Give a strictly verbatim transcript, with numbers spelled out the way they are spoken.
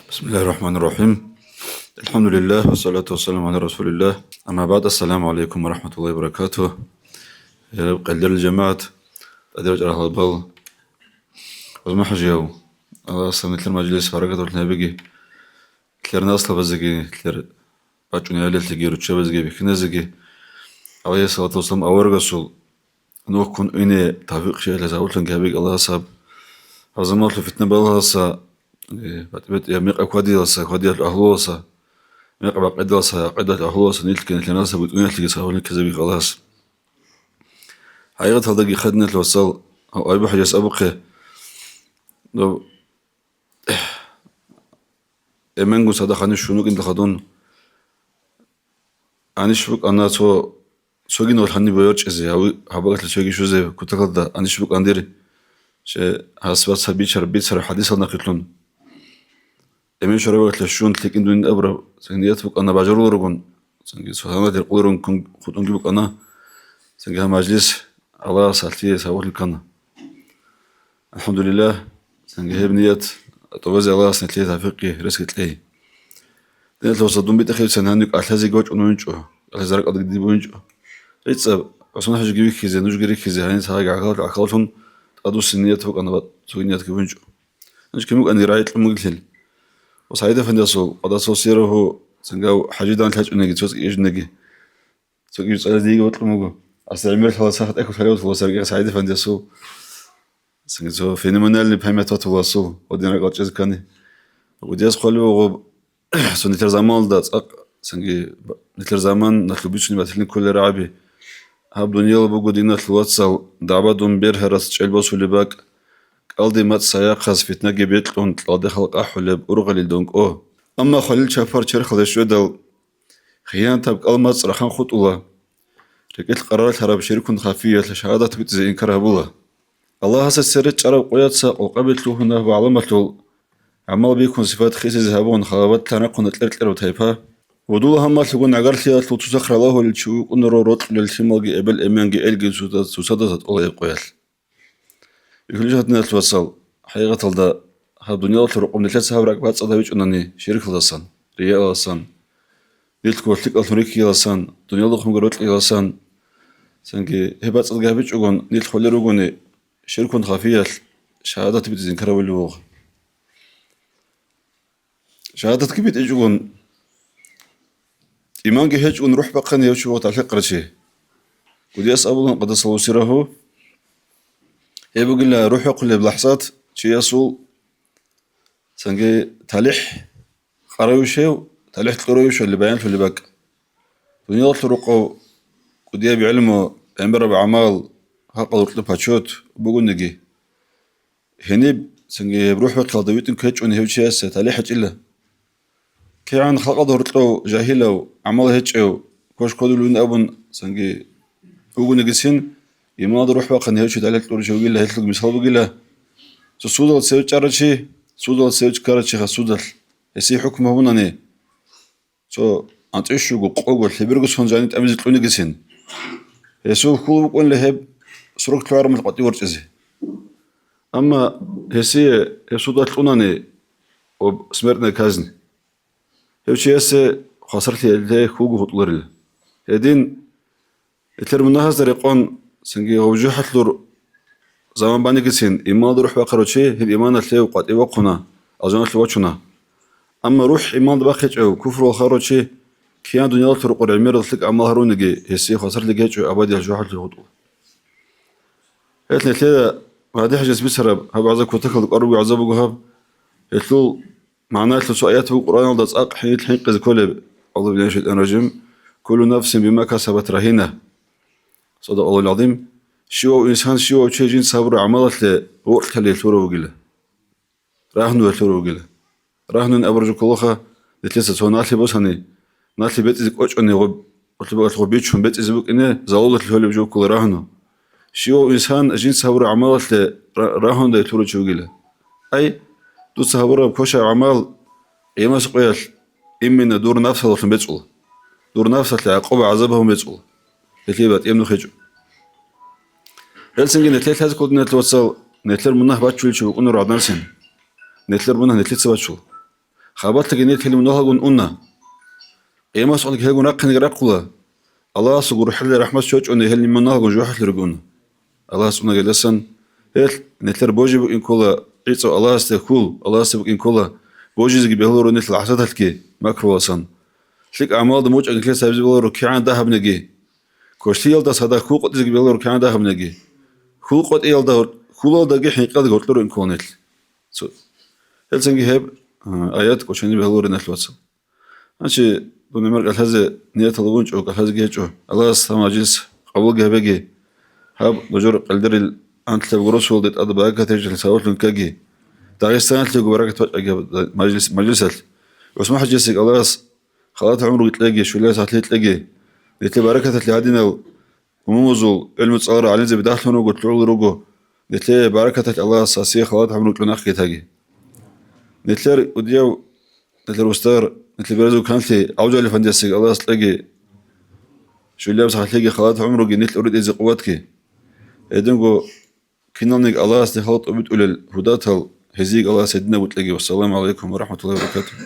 بسم الله الرحمن الرحيم. الحمد لله والصلاة والسلام على رسول الله. أما بعد، السلام عليكم ورحمة الله وبركاته. Гьеб къелдерил жамагӀат, тӀадирал чӀарал гьалбал, гӀузма-хӀажиял, Аллагьас нилъер мажлис баракаталъ гьабиги, нилъер наслабазеги, нилъер бачӀунеб гӀелалъеги, руччабазеги, бихьиназеги, гӀалайгьиссалату вассалам аварагасул нухкун ине тавфикъ щвеялъе сабурлъунги гьабиги Аллагьас гьаб. Гьаб заманалъул фитна-балагьалдаса, э, батӀи-батӀияб мекъаб хьвадиялдаса, хьвадиялъул агьлуялдаса, мекъаб гӀакъидалдаса, гӀакъидалъул агьлуялдаса нилъги нилъер наслабазеги тӀунеялъеги сабурлъунги ккезабихьа Аллагьас. ХӀакъикъаталдаги хадиналъ вацал, гьав Айбу-хӀажияс абухъе, доб эменгун цадахъ гьанив щун вукӀиндал хадуб, гьанив букӀана цо, цогидал гьаниб борчӀизе, гьав-, гьаб бакӀалъа цоги щвезе кутакалда гьанив букӀана дир, че гьас вацал бичараб бицараб хӀадисал нахъилъун. Эмен щвараб бакӀалъа щун лъикӀин дунин абураб, цинги ният букӀана бажаруларогун, цинги цо гьанадер къуларун ккун хутӀунги букӀана, цинги гьаб мажлис Аллагьас гьалъие сабурлъи ккана. АлхӀамдулиллагь, цинги гьеб ният тӀубазе Аллагьас нилъее тавфикъги ресги кьей. Диналъул вацал, дун битӀахъейилан гьаниб кӀалъазеги вачӀун вугинчӀо, кӀалъазе ракӀалдаги диб бугинчӀо. ГӀицӀаб ГӀусман-хӀажиги вихьизе, нужги рихьизе, гьаниб цадахъ гӀахьаллъун тӀадвуссин ният букӀана ва цоги ниятги бугинчӀо. Гьанже кин букӀани рагӀи кьун бугелъул. Ва СагӀид-эфендиясул, къаддасаллагьу сиррагьу, цинги гьав ХӀажидал лъачӀунеги, цо цӀикӀкӀинеги, цоги цӀализе диеги вокьун буго. Асда гӀемер лъала сахат тӀехьулъ гьалев ватула саркъи СагӀид-эфендиясул. Цинги цо феноменальный память ватула асул, гьодин ракӀал чӀезе ккани. Гьудияс хъвалев вуго, цо нилъер заманалда цӀакъ, цинги ба-, нилъер заман налъу бицунеб батилин кколел рагӀаби. Гьаб дуниял буго, диналъул вацал, дагӀба дун бергьарас чӀел босулеб бакӀ, кӀалдиб мацӀ сайахъас фитнаги бекьун, кьалде халкъ ахӀулеб ургъалил донкӀо. Амма хвалил чапар черхалде щведал, хиянатаб кӀал мацӀ рахан хутӀула, рекӀелъ къарарлъараб ширкун хафиялъ шагьадат битӀизе инкар гьабула. Аллагьасда цере чӀараб къояца къокъаби лъугьуна гьаб гӀаламалъул гӀамал бихьун сипат хисизе гьабун, халават лъанахъуна кьер-кьераб тайпа. Гьудул гьаммалъугун гӀагарлъиялъул цоцахъ ралагьулел чи вукӀунаро рокьулел лъималги эбел-эменги элги цоцазда тӀола гьеб къоялъ. Бихьулищ, диналъул вацал, хӀакъикъаталда гьаб дуниялалъул рокъоб нилъеца гьаб ракӀ бацӀцӀад гьабичӀунани ширкалдасан, риялдасан, нилъго лъикӀаллъун рихьиялдасан, дуниялдехунго рокьиялдасан, цинги гьеб бацӀцӀадги гьабичӀогун нилъ хвалел ругони, ширкун хафиялъ шагьадат битӀизе инкар гьабулев вуго. Шагьадатги битӀичӀогун, иманги гьечӀогун рухӀ бахъани гьев чи вуго талихӀ къарав чи. Гьудияс абулан, къаддасаллагьу сиррагьу, гьеб бугила рухӀ бахъулеб лахӀзат чиясул, цинги талихӀ къаравищев, талихӀ кьуравищали баянлъулеб бакӀ. Дуниялалъул рокъов кӀудияб гӀелму, гӀемераб гӀамал, халкъалъул гьоркьоб почёт бугониги, гьениб, цинги гьеб рухӀ бахъиялда витӀун ккечӀони гьев чиясе талихӀ гьечӀила. КигӀан халкъалда гьоркьов жагьилав, гӀамал гьечӀев, квеш кодулевин абун, цинги вугонигицин, иманалда рухӀ бахъани гьев чи талихӀ кьурав чи вугила, гьелъул мисал бугила. Цо судалъ цеве чӀарав чи, судалъ цеве ккарав чи хасудалъ, гьесие хӀукму гьабунани, цо анцӀила щуго, къого, лъеберго сон жанив тӀамизе кьунигицин. Гьесул хьул букӀунила гьеб срок лъугӀараб мехалъ къватӀив ворчӀизе. Амма гьесие гьеб судалъ кьунани, об смертная казнь, гьев чиясе хвасарлъиялъе хьулго хутӀуларила. Гьедин, нилъер мунагьазда рекъон, цинги гъов жужахӀалъур заман банигицин, иманалда рухӀ бахъарав чи гьеб иманалъ гьев къватӀив вахъуна, алжаналъув вачуна. Амма рухӀ иманалда бахъичӀев, куфру вахъарав чи, кигӀан дуниялалъул рокъор гӀемерал лъикӀ гӀамал гьаруниги, гьесие хвасарлъиги гьечӀо, абадияб жужахӀалъув хутӀула. Гьелъ нилъеда гьадин хӀажияс бицараб гьаб гӀазаб кутакалда кӀвар руго гӀазаб буго гьаб. Гьелъул магӀнаялъул цо аят буго Къуръаналда цӀакъ хӀинкъизе кколеб: «أعوذ بالله من الشيطان الرجيم. كل نفس بما كسبت رهينة». صدق الله العظيم. Щивав инсан, щивав чи жинца гьабураб гӀамалалъе вокьулъе лъурав вугила, рагьнулъе лъурав вугила. Рагьнун абураб жо кколаха, нилъеца цо налъи босани, налъи бетӀизе кӀочӀони гъоб-, гъоб-, гъоб бичун бетӀизе букӀине, залалалъе лъолеб жо ккола рагьну. Щивав инсан жинца гьабураб гӀамалалъе ра-, рагьундай лъурав чи вугила. Ай, дуца гьабураб квешаб гӀамал Къиямасеб къоялъ именно дур нафсалъун бецӀула. Дур нафсалъе гӀакъуба, гӀазаб гьабун бецӀула. Гьелъие батӀияб нух гьечӀо. Гьелцинги нилъее лъазе ккола, диналъул вацал, нилъер мунагь бачулев чи вукӀунаро гӀадамалсин. Нилъер мунагь нилъеца бачула. Хабалъаги нилъ гьел мунагьалгун уна. Къиямасухъалги гьелгун рахъинеги рахъула. Аллагьасул гурхӀел рахӀмат щочӀони гьел мунагьалгун жужахӀалъур ругуна. Аллагьас цӀунагеласан, гьел нилъер божи букӀин ккола, гӀицӀав Аллагьасде хьул, Аллагьасде букӀин ккола, божизеги бегьуларо нилъ гӀасадалъги макруласан. ЛъикӀ гӀамалда мучӀаги нилъер сабизе баларо кигӀан дагьабнеги, квешлъиялда цадахъ хьул къотӀизеги бегьуларо кигӀан дагьабнеги, хьул къотӀиялда, хьулалдаги хӀинкъиялдаги гьоркьор рукӀин ккола нилъ. Цо-, гьелцинги гьеб, а, аят кӀочани бегьуларо нилъ, вацал. Гьанчи дун гӀемер кӀалъазе ниятал гьабунчӀо, кӀалъазеги гьечӀо. Аллагьас гьаб мажлис къабулги гьабеги. Гьаб дужор къалдирил анлъаб гуросулде тӀад баракат гьечӀел савалъун ккаги. Дагъистаналъего баракат бачӀаги гьаб мажлис-, мажлисалъ. ГӀусман ХӀажиясеги Аллагьас халат гӀумруги кьеги, щулияб сахлъи кьеги. Нилъер баракаталъе гьадинал умумузул гӀилму цӀаларал гӀалимзаби дагьлъун руго, лъугӀун руго. Нилъее баракаталъ Аллагьас гьасие халат гӀумру кьун ахги таги. Нилъер кӀудияв, нилъер устар, нилъер беразул канлъи ГӀавжал-эфандиясеги Аллагьас кьеги, щулияб сахлъиги халат гӀумруги нилъ уридизе къуватги. Гьединго киналниги Аллагьасде халкъ тӀубитӀулел гьудатал гьезиеги Аллагьас гьединаб букьеги. Вассаламу гӀалайкум ва рахӀматуллагьи ва баракатугь.